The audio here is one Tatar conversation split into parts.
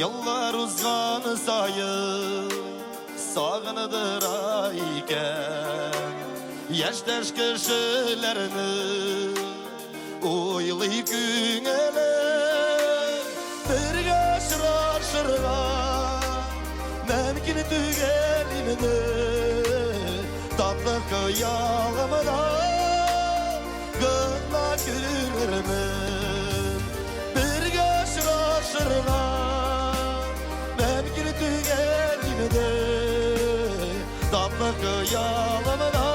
Еллар узган саен сагыныдыра икән. Яшьтәш кешеләрне уйлый күңелем. Бергә очрашырга мөмкин түгел инде. Татлы хыялымда гына күрермен. Бергә очрашырга мөмкин түгел инде. Татлы хыялымда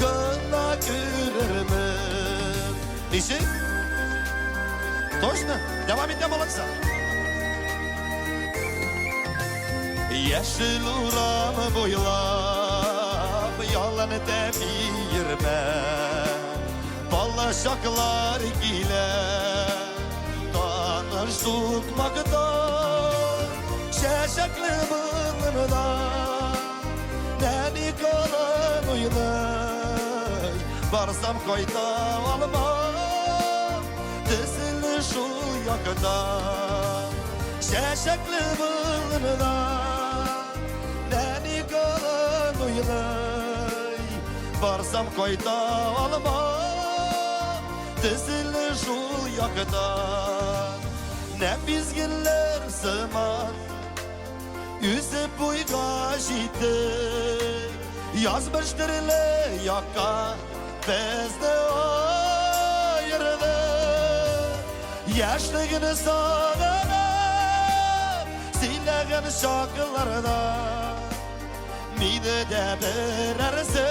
гына күрермен. Ничек? Точно? Дәвам итәм алайса. Яшел урам буйлап ялан тәпи йөрмә. Бала чаклар килә, таныш сукмакта, чәчәкле болында нәни калын уйный. Барсам кайта алмам, тезеле шул якта. Чәчәкле болында нәни калын уйный. Барсам кайта алмам, тезеле шул якта. Нәфис гөлләр сыман үсеп буйга җиттек. Язмыш төрле якка безне аерды. Яшьлегне сагынып сөйләгән чакларда мине дә берәрсе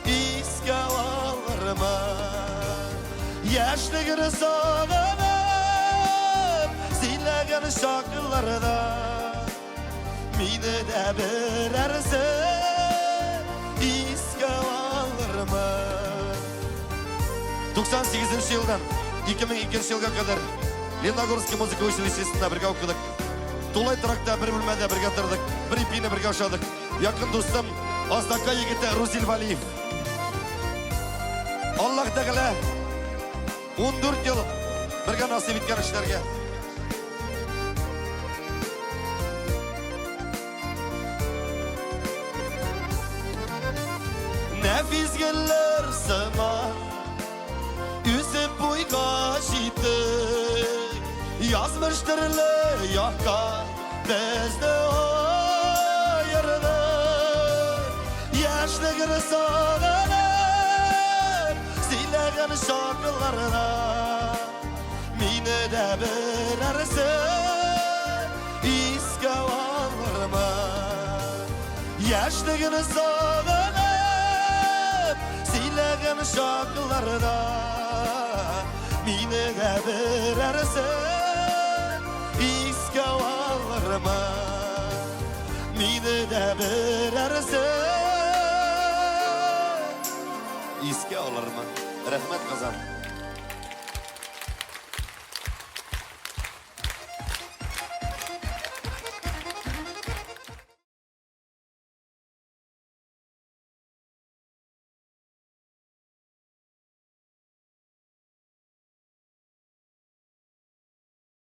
искә алырмы? Яшьлегне сагынып сөйләгән чакларда мине дә берәрсе искә алырмы? 98 елдан 2002 елга кадәр Лениногорский музыка училищесында бергә укыдык. Тулай торакта бер бүлмәдә бергә тордык, бер ипине бергә ашадык. Якын дустым Аздака егете Рузил Валиев. Аллаһ Тәгалә 14 ел бергә насыйп иткән эшләргә. Нәфис гөлләр сыман үсеп буйга җиттек. Язмыш төрле якка безне аерды. Яшьлегне сагынып сөйләгән чакларда мине дә берәрсе искә алырмы? Яшьлегне сагынып сөйләгән чакларда мине дә берәрсе искә алырмы? Мине дә берәрсе искә алырмы? Рәхмәт, Казан.